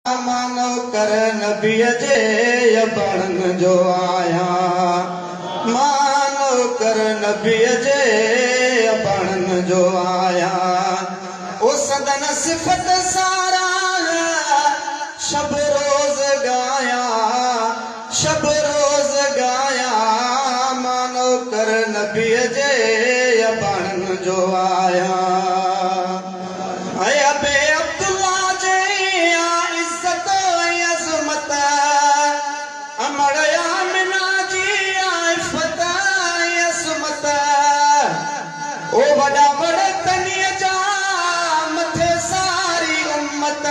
مان نوڪر نبيء جي اباڻن جو آهيان مان نوڪر نبيء جي اباڻن جو آهيان او سندن صفت ساراهه شب روز ڳايان شب روز ڳايان مان نوڪر نبيء جي اباڻن جو آهيان. اي ابي عبدالله جي آ عزت ۽ عظمت، امڙ آمنه جي آ عفت ۽ عصمت، او وڏا وڙ تنيء جا مٿي ساري امت،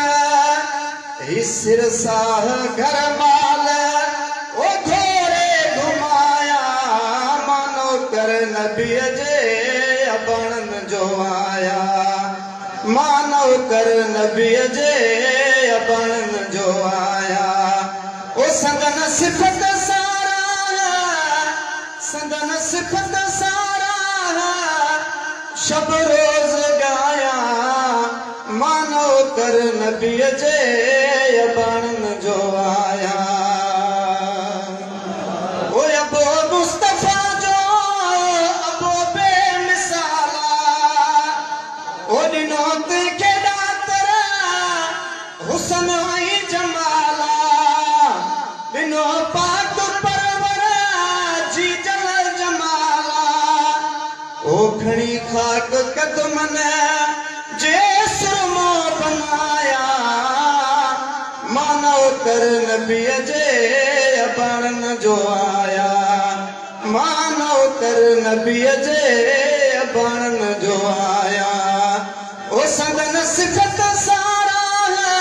هي سر ساهه گهر مال او گهوري گهمايا، مان نوڪر نبيء جي اباڻن جو آيا، مان نوڪر نبيء جي اباڻن جو آيا، او سندن صفت ساراهه، سندن صفت ساراهه، شب روز ڳايان، مان نوڪر نبيء جي اباڻن جو آيا. او ابو مصطفيٰ جو ابو بي مثال آ، او ڏنو تنهن کي ڏاتر حسن ۽ جمال آ، ڏنو پاڪ پرور جيجل جمال آ، او کڻي خاڪ قدمن جي سرمو بنايا، مان نوڪر نبيء جي اباڻن جو آيا، مان نوڪر نبيء جي اباڻن جو آيا، او سندن صفت ساراهه،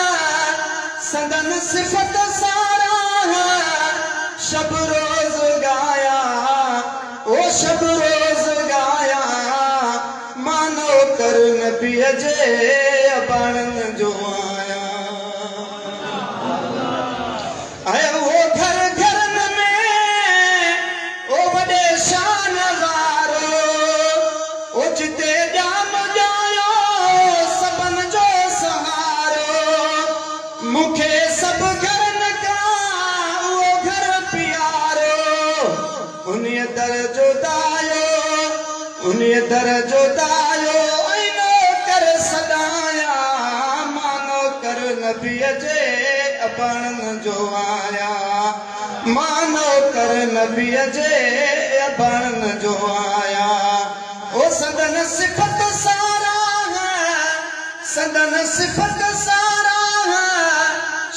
سندن صفت ساراهه، شب روز ڳايا، او شب روز ڳايا، مان نوڪر نبيء جي اباڻن جو آهيان. ۽ اهو گهر گهرن ۾ او وڏي شان وارو، او جتي ڄام ڄايو سڀن جو سهارو. مون کي سڀ گهرن کان اهو گهر پيارو. انهيء در جو دايو، انهيء در جو دايو ۽ نوڪر سڏايان، مان نوڪر نبيء جي اباڻن جو آهيان، مان نوڪر نبيء جي اباڻن جو آهيان. او سندن صفت ساراهه، سندن صفت ساراهه،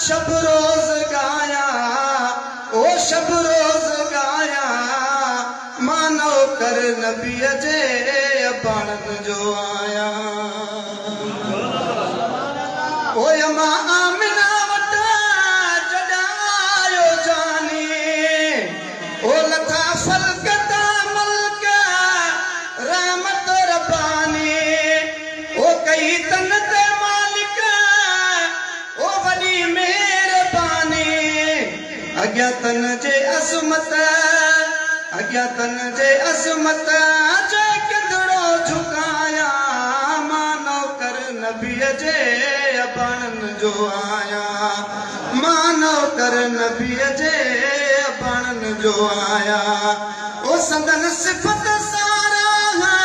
شب روز ڳايان، او شب روز ڳايان، مان نوڪر نبيء جي اباڻن جو آهيان. او اما آمنه وٽ جڏهن آيو جاني، او لٿا فلڪ تان ملڪ رحمت رباني، او ڪئي تن تي مالڪ او وڏي مهرباني. اڳيان تن جي عظمت، اڳيان تن جي عظمت جي ڪندڙو جهڪايان، مان نوڪر نبيء جي اباڻن جو آهيان، مان نوڪر نبيء جي اباڻن جو آهيان. او سندن صفت ساراهه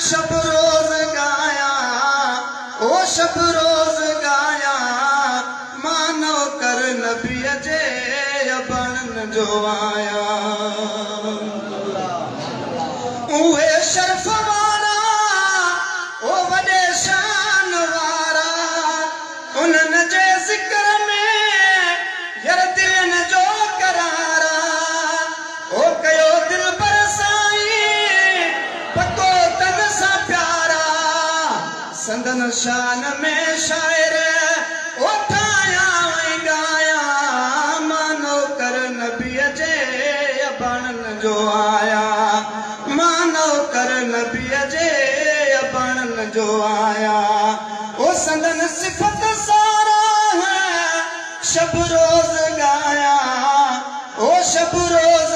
شب روز ڳايان، او شب روز ڳايان، مان نوڪر نبيء جي اباڻن جو آهيان. اهي شرف وارا، او وڏي شان وارا، انهن جي ذڪر ۾ ير دلين جو قرار آ. او ڪيو دلبر سائين پڪو تن سان پيار آ. سندن شان ۾ شاعر او ٺاهيان ۽ ڳايان، مان نوڪر نبيء جي اباڻن جو آهيان، مان نوڪر نبيء جي اباڻن جو آهيان. او سندن صفت ساراهه شب روز ڳايان، او شب روز.